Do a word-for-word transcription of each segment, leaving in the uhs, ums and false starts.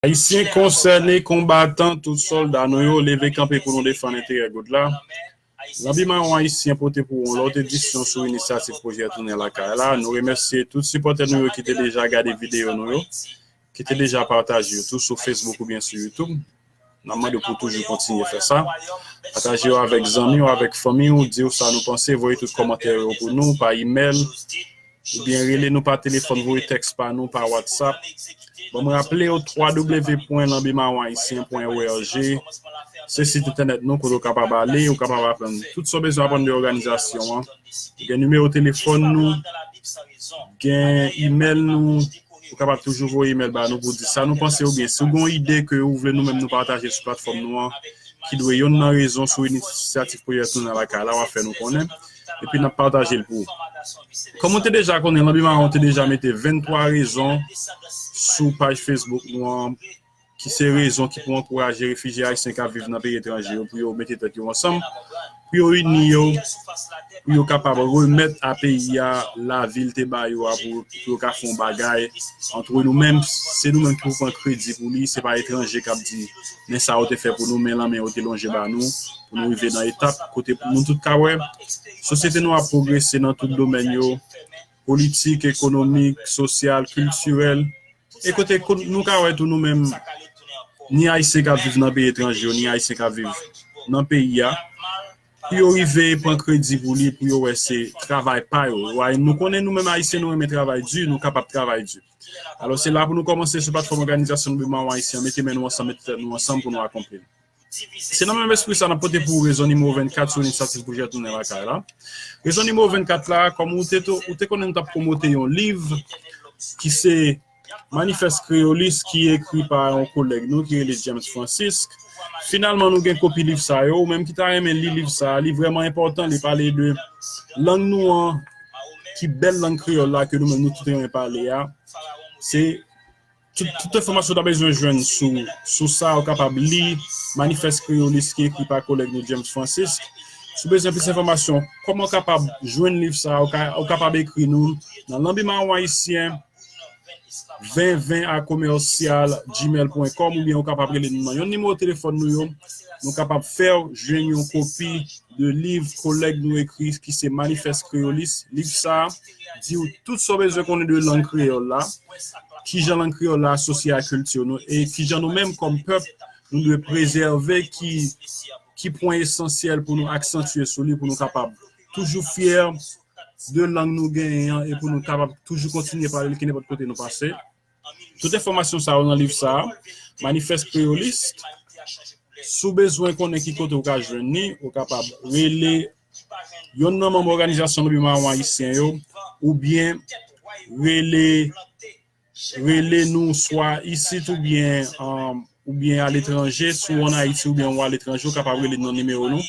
Ayisyen konsène, konbatan, tout sòlda nou yo, leve kanpe pou nou defann enterè goud la. Lanbi Mawon Ayisyen pote pou ou yon lòt edisyon sou inisyativ pwojè Tounen Lakay la. Nou remèsye tout sipòtè nou yo ki te deja gade videyo nou yo, ki te deja pataje yo tou sou Facebook oubyen sou YouTube. N ap mande w pou toujou kontinye fè sa. Pataje yo avèk zanmi w, avèk fanmi w, di yo sa nou panse, voye tout kòmantè yo pou nou pa imèl, oubyen rele nou pa telefòn, voye tèks pa nou pa WhatsApp. Ban m raple w, twa w w w pwen lanbi mawon ayisyen pwen o r g, se sit entènèt nou kote w kapab ale, ou kapab aprann tout sa w bezwen aprann de òganizasyon an. Gen nimewo telefòn nou, gen imèl nou, ou kapab toujou voye imèl ba nou pou di sa nou panse oubyen si w gen yon ide ke ou vle nou menm nou pataje sou platfòm nou an, ki dwe youn nan rezon sou inisyativ pwojè Tounen Lakay la, w ap fè nou konnen, epi n ap pataje l pou ou. Kòm ou te deja konnen, Lanbi Mawon te deja mete venntwa rezon sou paj Facebook nou an, ki se rezon ki pou ankouraje refijye ayisyen k ap viv nan peyi etranje yo pou yo mete tèt yo ansanm, pou yo ini yo, pou yo kapab remèt a peyi a lavi l te ba yo a, pou, pou yo ka fè yon bagay antre nou menm. Se nou menm ki pou pran kredi pou li, se pa etranje k ap di, men sa yo te fè pou nou, men lanmen yo te lonje ba nou, pou nou rive nan etap kote nou tout ka wè sosyete nou ap pwogrese nan tout domèn yo, politik, ekonomik, sosyal, kiltirèl, e kote nou ka wè tou nou menm, ni ayisyen k ap viv nan peyi etranje yo, ni ayisyen k ap viv nan peyi a, pou yo rive pran kredi pou li, pou yo wè se travay pa yo. Nou konnen nou menm ayisyen nou renmen travay di, nou kapab travay di. Alò se la pou nou kòmanse sou platfòm òganizasyon Lanbi Mawon Ayisyen, mete men nou ansanm, mete tèt nou ansanm pou nou akonpli l. Se nan menm espri sa n ap pote pou ou rezon nimewo vennkat sou inisyativ pwojè Tounen Lakay la. Rezon nimewo vennkat la, kòm ou te, ou te konnen nou t ap pwomote yon liv ki se Manifès Kreyolis ki ekri pa yon kolèg nou ki rele James Francisque. Finalman, nou gen kopi liv sa yo. Ou menm ki ta renmen li liv sa, li vrèman enpòtan. Li pale de lang nou an, ki bèl lang kreyòl la ke nou menm nou tout renmen pale a. Se tout, tout enfòmasyon w ta bezwen jwenn sou, sou sa, ou kapab li Manifès Kreyolis ki ekri pa kolèg nou James Francisque. Si w bezwen plis enfòmasyon, kòman w kapab jwenn liv sa, ou ka, ou kapab ekri nou nan Lanbi Mawon Ayisyen ven ven a commercial gmail point com, oubyen ou kapab rele nou nan yon nimewo telefòn nou yo. Nou kapab fè w jwenn yon kopi de liv kolèg nou ekri ki se Manifès Kreyolis. Liv sa a di w tout sa w bezwen konnen de lang kreyòl la, kijan lang kreyòl la asosye a kilti nou, e kijan nou menm kòm pèp, nou dwe prezève ki, ki pwen esansyèl pou nou aksantye sou li, pou nou kapab toujou fyè de lang nou genyen an, e pou nou kapab toujou kontinye pale l ki nenpòt kote nou pase. Tout enfòmasyon sa yo nan liv sa a, Manifès Kreyolis. Si w bezwen konnen ki kote w ka jwenn li, ou kapab rele youn nan manm òganizasyon Lanbi Mawon Ayisyen yo, oubyen rele, rele nou swa isit oubyen, um, oubyen aletranje. Si w ann Ayiti oubyen w aletranje, ou kapab rele nou nan nimewo nou.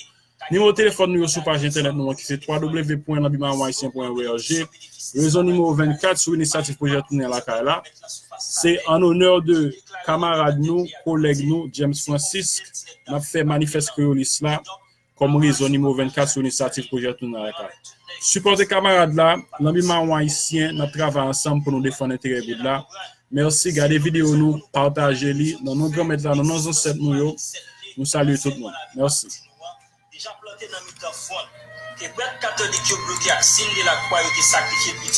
Nimewo telefòn nou yo sou paj entènèt nou an ki se twa w w w pwen lanbi mawon ayisyen pwen o r g. Rezon nimewo vennkat sou inisyativ pwojè Tounen Lakay la. Se an onè de kamarad nou, kolèg nou, James Francisque, n ap fè Manifès Kreyolis la kòm rezon nimewo vennkat sou inisyativ pwojè Tounen Lakay. Sipòte kamarad la, Lanbi Mawon Ayisyen, n ap travay ansanm pou nou defann enterè goud la. Mèsi, gade videyo nou, pataje li. Nan non Granmèt la, nan non zansèt nou yo, nou salye tout moun. Mèsi. Deja plante nan mitan fwon. Ke prèt katolik yo bloke ak siy de lakwa yo te sakrifye pi